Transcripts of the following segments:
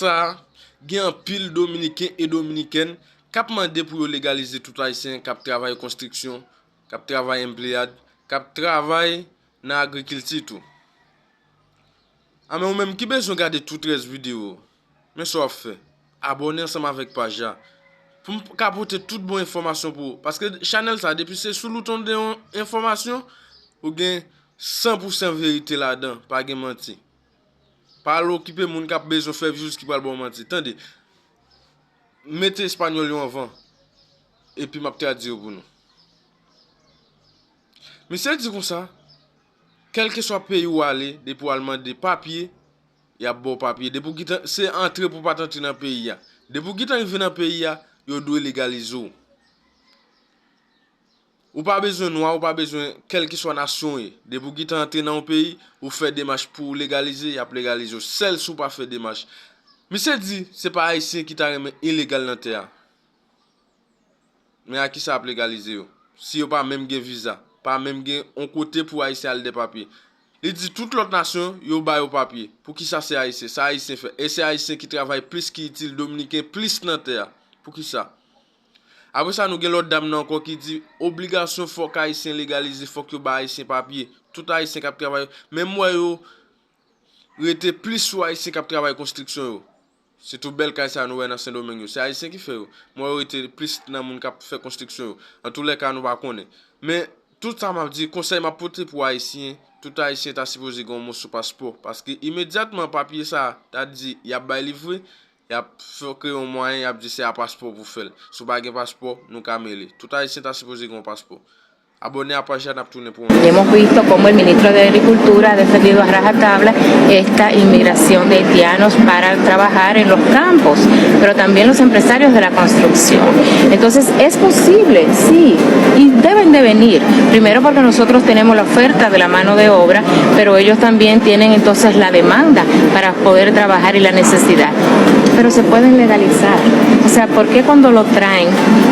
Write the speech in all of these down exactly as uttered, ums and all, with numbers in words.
Sa, gen anpil Dominiken e Dominikèn k ap mande pou yo legalize tout Ayisyen k ap travay konstriksyon, k ap travay emplead, k ap travay nan agrikilti tou. A, men ou menm ki bezwen gade tout rès videyo, men sa w ap fè. Abòne ansanm avèk paj la. Pou m ka pote tout bon enfòmasyon pou ou. Paske chanèl sa, depi se sou l ou tonde yon enfòmasyon, ou gen san pou san verite ladan, pa gen manti. Pa al okipe moun k ap bezwen fè views ki pral ba w manti. Tande, mete espanyòl yo anvan, epi m ap tradui yo pou nou. Misye di konsa, kèlkeswa peyi w ale, depi w al mande papye, y ap ba w papye. Depi w gentan, se antre pou w pa t antre nan peyi a. Depi w gentan rive nan peyi a, yo dwe legalize w. Ou pa bezwen nwa, ou pa bezwen kèlkeswa nasyon w ye. Depi w gentan antre nan yon peyi, ou fè demach pou w legalize, y ap legalize w. Sèl si w pa fè demach. Misye di, se pa Ayisyen ki ta renmen ilegal nan tè a. Men a kisa y ap legalize yo? Si yo pa menm gen viza, pa menm gen yon kote pou Ayisyen al dèpapye. Li di tout lòt nasyon, yo ba yo papye. Poukisa se Ayisyen? Sa Ayisyen fè? E se Ayisyen ki travay plis, ki itil Dominiken plis nan tè a. Poukisa? Apre sa, nou gen lòt dam nan ankò ki di, obligasyon fòk Ayisyen legalize, fòk yo ba Ayisyen papye. Tout Ayisyen k ap travay, menm wè yo rete plis sou Ayisyen k ap travay konstriksyon yo. Sitou bèl kay sa nou wè nan Sendomeng yo. Se Ayisyen ki fè yo. Mwen yo rete plis nan moun k ap fè konstriksyon yo. Antoulèka, nou pa konnen. Men, tout sa m ap di, konsèy m ap pote pou Ayisyen, tout Ayisyen ta sipoze gen yon mo sou paspò. Paske imedyatman papye sa ta di y ap bay li vre, y ap fè kreye yon mwayen, y ap di se a paspò pou fè l. Si w pa gen paspò, nou ka mele. Tout Ayisyen ta sipoze gen yon paspò. Abòne a paj la, n ap tounen pou yon. Y hemos visto cómo el ministro de Agricultura ha defendido a rajatabla esta inmigración de haitianos para trabajar en los campos, pero también los empresarios de la construcción. Entonces, es posible, sí, y deben de venir. Primero porque nosotros tenemos la oferta de la mano de obra, pero ellos también tienen entonces la demanda para poder trabajar y la necesidad. Pero se pueden legalizar. O sea, ¿por qué cuando lo traen,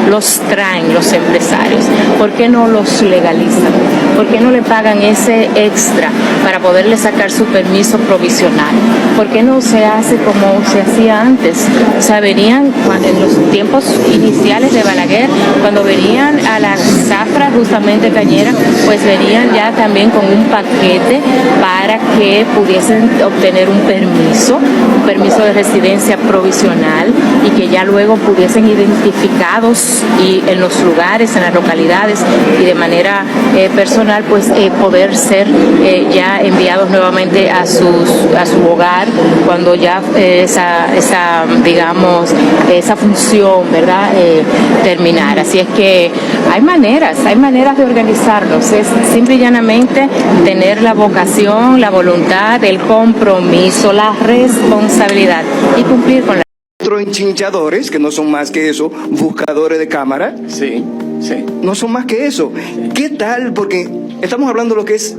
los traen los empresarios? ¿Por qué no los legalizan? ¿Por qué no le pagan ese extra para poderle sacar su permiso provisional? ¿Por qué no se hace como se hacía antes? O sea, venían cua- en los tiempos iniciales de Balaguer, cuando venían a la zafra justamente cañera, pues venían ya también con un paquete para que pudiesen obtener un permiso, un permiso de residencia provisional y que ya luego pudiesen identificados y en los lugares, en las localidades y de manera eh, personal, pues eh, poder ser eh, ya enviados nuevamente a, sus, a su hogar cuando ya eh, esa, esa, digamos, esa función, ¿verdad? Eh, terminar. Así es que hay maneras, hay maneras de organizarnos. Es simple y llanamente tener la vocación, la voluntad, el compromiso, la responsabilidad y cumplir con la Otros enchinchadores, que no son más que eso, buscadores de cámara, Sí, sí. no son más que eso. ¿Qué tal? Porque estamos hablando de lo que es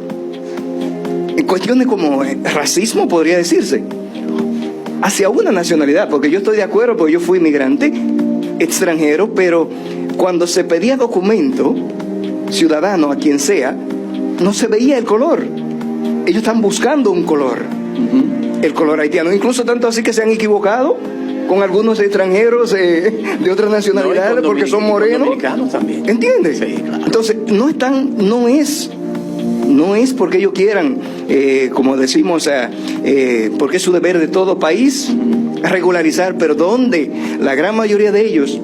en cuestiones como eh, racismo, podría decirse, hacia una nacionalidad, porque yo estoy de acuerdo, porque yo fui inmigrante, extranjero, pero cuando se pedía documento, ciudadano, a quien sea, no se veía el color. Ellos están buscando un color, el color haitiano. Incluso tanto así que se han equivocado con algunos extranjeros eh, de otras nacionalidades porque son morenos. ¿Entiendes? Entonces, no están, no es, no es porque ellos quieran, eh, como decimos, eh, eh, porque es su deber de todo país regularizar, pero donde la gran mayoría de ellos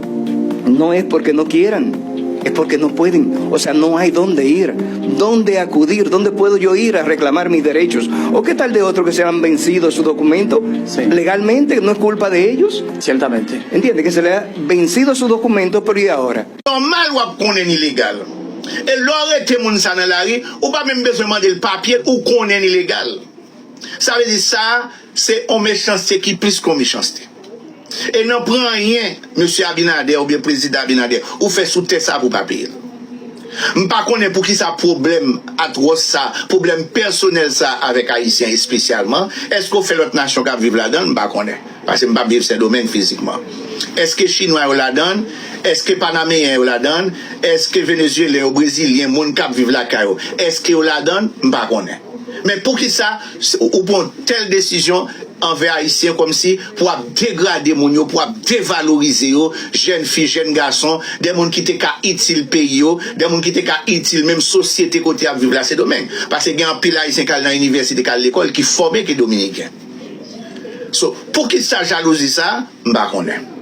no es porque no quieran, es porque no pueden, o sea, no hay dónde ir, dónde acudir, dónde puedo yo ir a reclamar mis derechos. ¿O qué tal de otros que se han vencido su documento legalmente? ¿No es culpa de ellos? Ciertamente. ¿Entiendes? Que se le ha vencido su documento, pero ¿y ahora? Nòmal w ap konnen n ilegal. E lè w rete moun sa nan lari, ou pa menm bezwen mande l papye, ou konnen n ilegal. Sa vle di sa, se yon mechanste ki plis ke yon mechanste. E nan pran anyen, mesye Abinader oubyen prezidan Abinader, ou fè sou tè sa pou pa peye l. M pa konnen poukisa pwoblèm atwòs sa, pwoblèm pèsonèl sa avèk Ayisyen espesyalman. Èske w fè lòt nasyon k ap viv ladan l? M pa konnen. Paske m p ap viv Sendomeng fizikman. Èske Chinwa yo ladan l? Èske Panameyen yo ladan l? Èske Venezyelyen yo, Brezilyen, moun k ap viv lakay yo, èske yo ladan l? M pa konnen. Men poukisa ou pran tèl desizyon anvè Ayisyen, kòmsi pou ap degrade moun yo, pou ap devalorize yo, jèn fi, jèn gason, de moun ki te ka itil peyi yo, de moun ki te ka itil menm sosyete kote y ap viv la, Sendomeng. Paske gen anpil Ayisyen k al nan inivèsite, k al lekòl, ki fòme ke Dominiken. So, poukisa jalouzi sa? M pa konnen.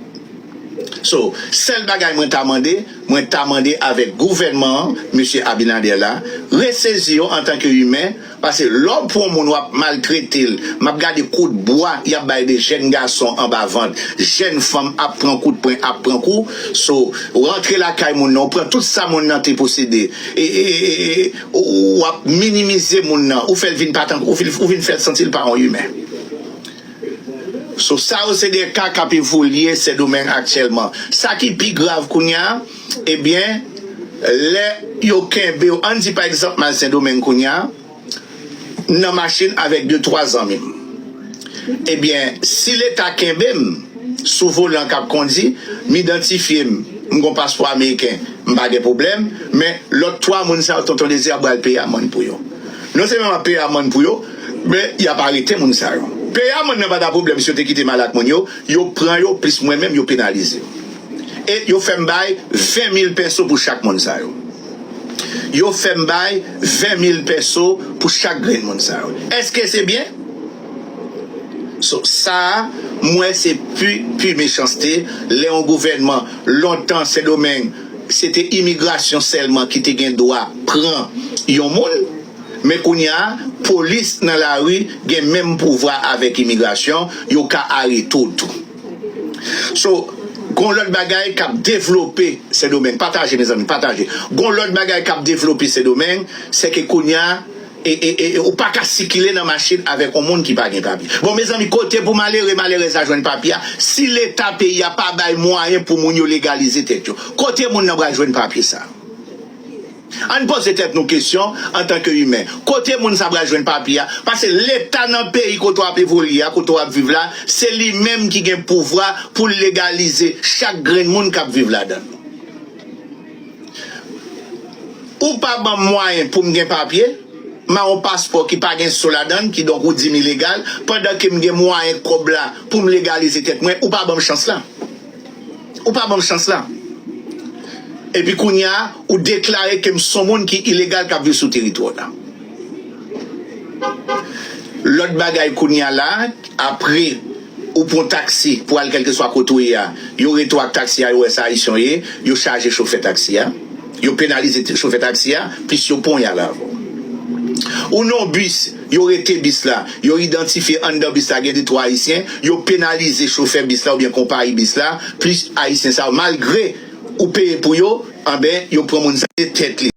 So, sèl bagay mwen ta mande, mwen ta mande avèk gouvènman an, mesye Abinader la, resezi yo antanke imen, paske lè w pran yon moun w ap maltrete l, m ap gade kout bwa y ap bay de jèn gason anba vant, jèn fanm ap pran kout pwen, ap pran kou, so, w rantre lakay moun nan, w pran tout sa moun nan te posede, e, e, e, e, w ap minimize moun nan, ou fè l vin pa tan, ou vin, ou vin fè l santi l pa yon imen. So, sa yo se de ka k ap evolye Sendomeng aktyèlman. Sa ki pi grav kounye a, ebyen, lè yo kenbe w, ann di pa egzanp, m al Sendomeng kounye a, nan machin avèk de, twa zanmi m. Ebyen, si Leta kenbe m sou volan k ap kondi, m idantifye m, m gon paspò ameriken, m pa gen pwoblèm, men lòt twa moun sa yo, Tonton Dezi ap pral peye amann pou yo. Non sèlman m ap peye amann pou yo, men y ap arete moun sa yo. Peye amann nan pa ta pwoblèm si yo te kite m al ak moun yo, yo pran yo, plis mwen menm, yo penalize yo. E yo fè m bay ven mil pèso pou chak moun sa yo. Yo fè m bay ven mil pèso pou chak grenn moun sa yo. Èske se byen? So, sa a, m wè se pi, pi mechanste, lè yon gouvènman, lontan Sendomeng, se te imigrasyon sèlman ki te gen dwa pran yon moun, men kounye a, polis nan lari gen menm pouvwa avèk imigrasyon, yo ka arete w tou. So, gon lòt bagay k ap devlope Sendomeng. Pataje, mezanmi, pataje. Gon lòt bagay k ap devlope Sendomeng, se ke kounye a, e, e, e, e, ou pa ka sikile nan machin avèk yon moun ki pa gen papye. Bon, mezanmi, kote pou malere, malerèz la jwenn papye a? Si Leta peyi a pa bay mwayen pou moun yo legalize tèt yo, kote moun nan pral jwenn papye sa? Ann poze tèt nou kesyon antanke imen. Kote moun sa pral jwenn papye a? Paske Leta nan peyi kote w ap evolye a, kote w ap viv la, se li menm ki gen pouvwa pou l legalize chak grenn moun k ap viv ladan l. Ou pa ban m mwayen pou m gen papye, m a yon paspò ki pa gen so ladan l, kidonk ou di m ilegal, pandan ke m gen mwayen kòb la pou m legalize tèt mwen, ou pa ban m chans la. Ou pa ban m chans la. Epi kounye a, ou deklare ke m s on moun ki ilegal k ap viv sou teritwa w la. Lòt bagay kounye a la, apre ou pran taksi pou al kèlkeswa kote w ye a, yo rete w ak taksi a, yo wè se Ayisyen w ye, yo chaje chofè taksi a, yo penalize t-, chofè taksi a, plis yo pran y al avè w. Ou nan yon bis, yo rete bis la, yo idantifye anndan bis la gen de twa Ayisyen, yo penalize chofè bis la oubyen konpayi bis la, plis Ayisyen sa yo, malgre ou peye pou yo, anben, yo pran moun sa, se tèt li.